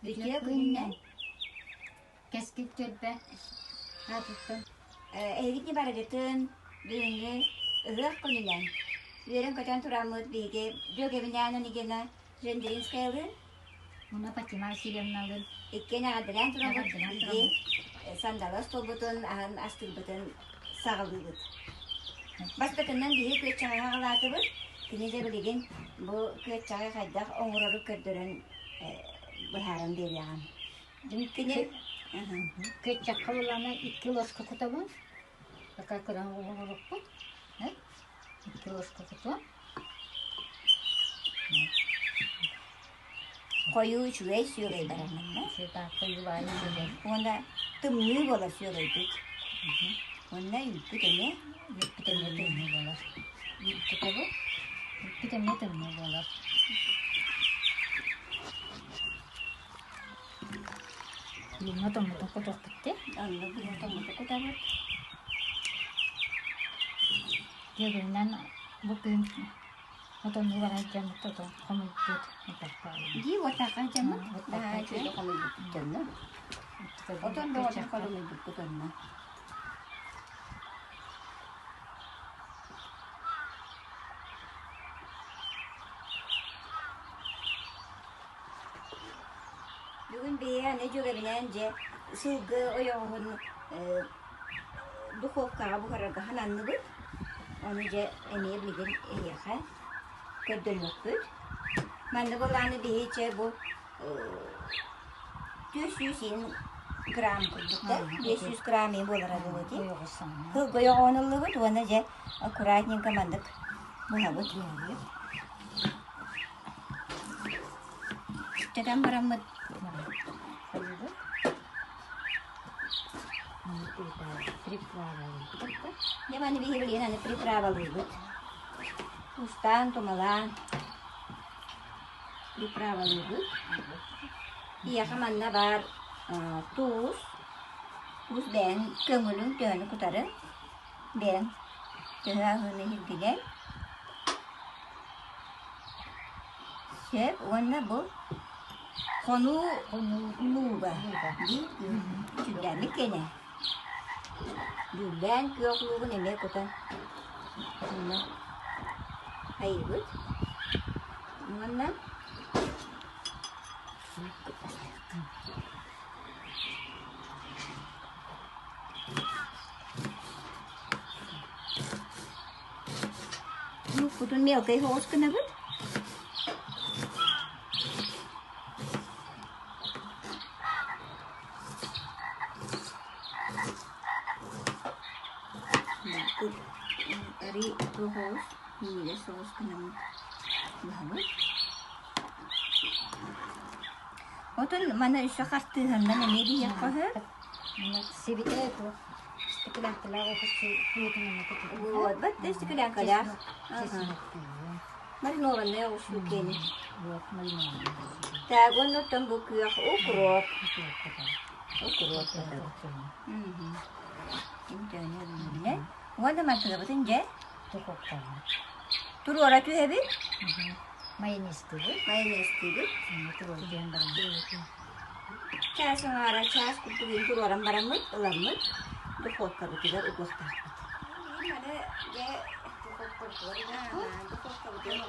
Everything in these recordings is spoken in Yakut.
Үтүө күнүнэн. Кэскил түөлбэ аатыттан. Эһигитини барыгытын бүгүҥҥү ыһыах күнүнэн үөрэн-көтөн тураммыт биһиги дьүөгэбинээн Онигина Жендринскаялыын Муна Фатима Васильевналыын иккиэн эҕэрдэлээн турабыт. Биһиги сандалы остуолбутун аһын астыырбытын саҕалыыбыт. Бастакынан биһиги күөччэҕи аҕалаатыбыт. Кини дьэ билигин бу күөччэҕи хайдах оҥорору көрдөрөн быһааран биэриэҕим. Кини Күөччэххэ улаана икки ложка кутабын. Пока кыра оҥорорукпут. Икки ложка кутуом. Хойуу үчүгэй сүөгэй барар манна. Уонна тымныы буолар сүөгэйбит. Уонна үүппүт эмиэ. Үүппүт эмиэ тымныы буолар. Үүт кутабыт. Үүппүт эмиэ тымныы буолар. Луҥа тоҥмутун кутуохпут дии. Оннук луҥа тоҥмутун кутабыт. Дьөгүнэн бу күн Отоннуу баран дьоммут отон хомуйбут Дии уотаахха дьоммут наһаа үчүгэй хомуйбут дьонно. Отон бөҕөтүн хомуйбуппут онно. Бүгүн биһиги аны дьүөгэбинээн дьэ сылгы ойоҕоһун духовкаҕа буһарарга сананныбыт. Ону дьэ эмиэ билигин эһиэхэ көрдөрүөхпүт. Манна былааны биһи чэ бу 400 грамм курдуктар, 500 грамм буолара буолуо дии. Сылгы ойоҕоһун ыллыбыт уонна дьэ аккуратненько маннык буһабыт. Чэтэн бараммыт Дьэ маны биһи билигин аны приправалыыбыт. Устаан, тумалаан приправалыыбыт. Биһиэхэ манна баар туус, туус бэйэҥ көҥүлүҥ төһөнү кутарын, бэйэҥ төһө аһыыны иһиргинэн. Сөп уонна бу Хонуу лууга биир сүрдээммит киэнэ. Дьүүллээн күөх луугун эмиэ кутан онно хайыыбыт. Уонна Луукпутун мелкай соҕус гынабыт. Арыы соҕус, минньигэс соҕус гынаммыт быһабыт. Отон маны өссө хартыыһаннан эмиэ биһиэххэ сөп. Сибитэ туох стеклянкалаах Вот, вот стеклянкалаах. Маринованная оҕурсуу киэнэ. Так, уонна оттон бу күөх укроп. Укроп Уонна мантыгабытын дьэ туруора түһэбит. Майонезтыыбыт. Майонезтыыбыт. Чаас аҥаара, чаас курдук туруоран бараммыт, ыламмыт, духуопкабытыгар угуохтаахпыт. Маны дьэ духуопкабытыгар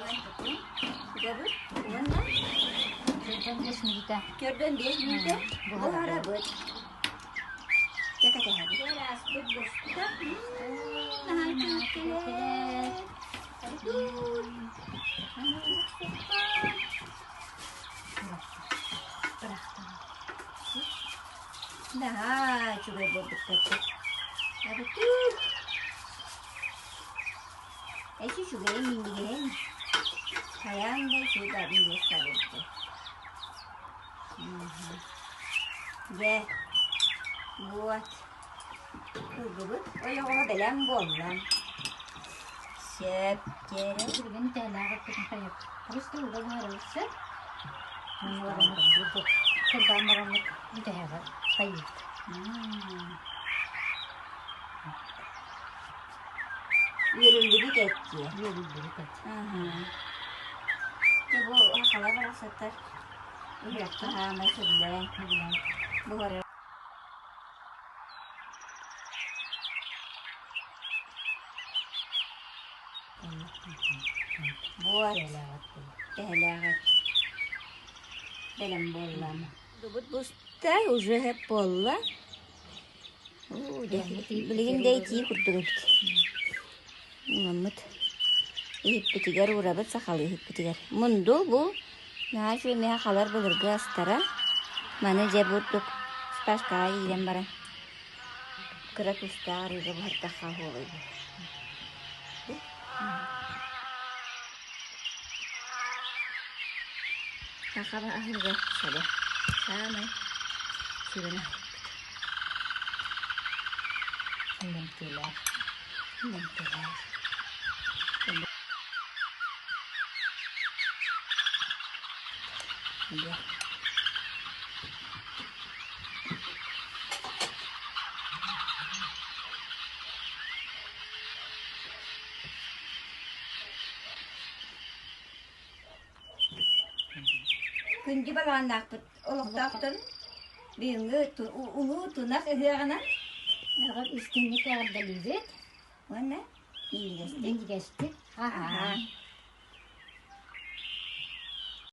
уонна 45 мүнүүтэ. 45 мүнүүтэ буһарабыт. Дьэ кэтэһэбит. Ааспыт буста. Наһаа үчүгэй. Наһаа үчүгэй буолбуттар. Абытык. Эчи үчүгэй минньигэһин. Хайаан да үчүгэй минньигэс буолбуттар. Дьэ, вот. Кылгыбыт ойоҕоһо бэлэм буолла. Сөп, дьэрэ. Билигин тээлээх эппитин хайык. Просто уга буһарылса. Кырдаан бараммыт бүтэһэҕэ хайыыбыт. Үөрүллүбүт эт диэ. Үөрүллүбүт эт. Дьэ бу хахала барахсаттар. Үһүөххэ хаамай сөбүлээн. Буһарар. Буот. Тэһэлээҕит. Бэлэм буолла. Дубут буста уже хэп буолла. Билигин да итии курдук эбит. Маммыт иһиппитигэр уурабыт сахалыы иһиппитигэр. Мунду бу наһаа үчүгэй миэхэ халар былыргы астара. Маны дьэ бурдук спашкаҕа иилэн баран кыра тустаах арыыга буһардахха оһуобай буолар. Сахаба аһыыга собо. Саамай сүрүн аһылыкпыт. Иҥэмтиэлээх. Иҥэмтиэлээх. Күндү балаҕаннаахпыт олохтоохтор бүгүҥҥү улуу тунах ыһыаҕынан Эҕэр истиҥник эҕэрдэлиибит. Уонна минньигэстик. Минньигэстик. Аһаа.